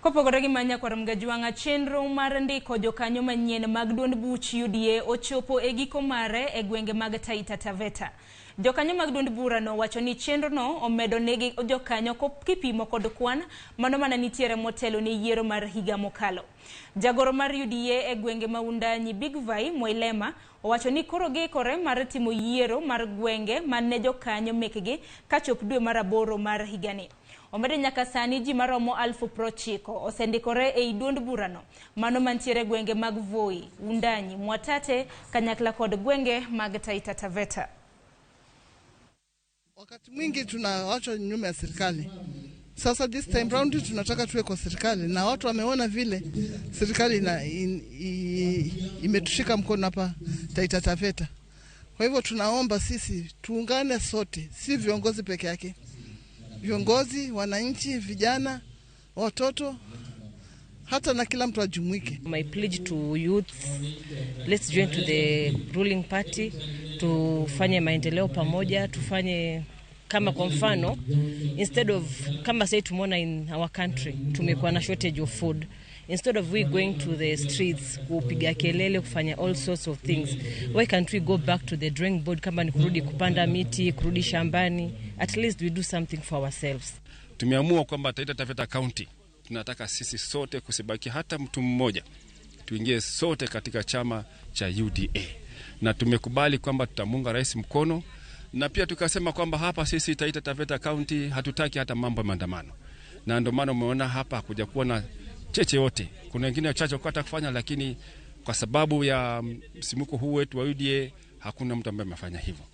Kopogore gi Manyakwar Mgajwang'a, chenro mar ndiko jokanyo manyien mag duond buch UDA ochopo e giko mare e gwenge mag Taita Taveta. Jokanyo mag duond burano wacho ni chenrono omedo negi jokanyo kipimo kod kwan mano mana nitiere motelo ne yiero mar higa mokalo. Jagoro mar UDA e gwenge ma Wundanyi Bigvai Moilema owacho ni koro giikore mar timo yiero mar gwenge mane jokanyo mekgi kachop dwe mar aboro mar higani. Omedo nyaka sani ji maromo 90,000 osendikore ei duond burano mano mantiere gwenge mag Voi, Wundanyi, Mwatate kanyakla kod gwenge mag Taita Taveta. Wakati mwingi tunawachwa nyuma ya serikali. Sasa this time round tunataka tuwe kwa serikali, na watu wameona vile serikali imetushika mkono hapa Taita Taveta. Kwa hivyo tunaomba sisi tuungane sote, si viongozi peke yake, viongozi, wananchi, vijana, watoto, hata na kila mtu ajumuike. My pledge to youth, let's join to the ruling party, tufanye maendeleo pamoja, tufanye kama kwa mfano, instead of kama sasa tumeona in our country tumekuwa na shortage of food, instead of we going to the streets kupiga kelele kufanya all sorts of things, why can't we go back to the drawing board? Kama ni kurudi kupanda miti, kurudi shambani, at least we do something for ourselves. Tumeamua kwamba Taita Taveta County tunataka sisi sote kusibaki hata mtu mmoja, tuingie sote katika chama cha UDA, na tumekubali kwamba tutamunga rais mkono, na pia tukasema kwamba hapa sisi Taita Taveta County hatutaki hata mambo ya maandamano, na ndio maana umeona hapa hakuja kuwa na cheche yote. Kuna wengine wachache wakata kufanya, lakini kwa sababu ya msimuko huu wetu wa UDA hakuna mtu ambaye amefanya hivyo.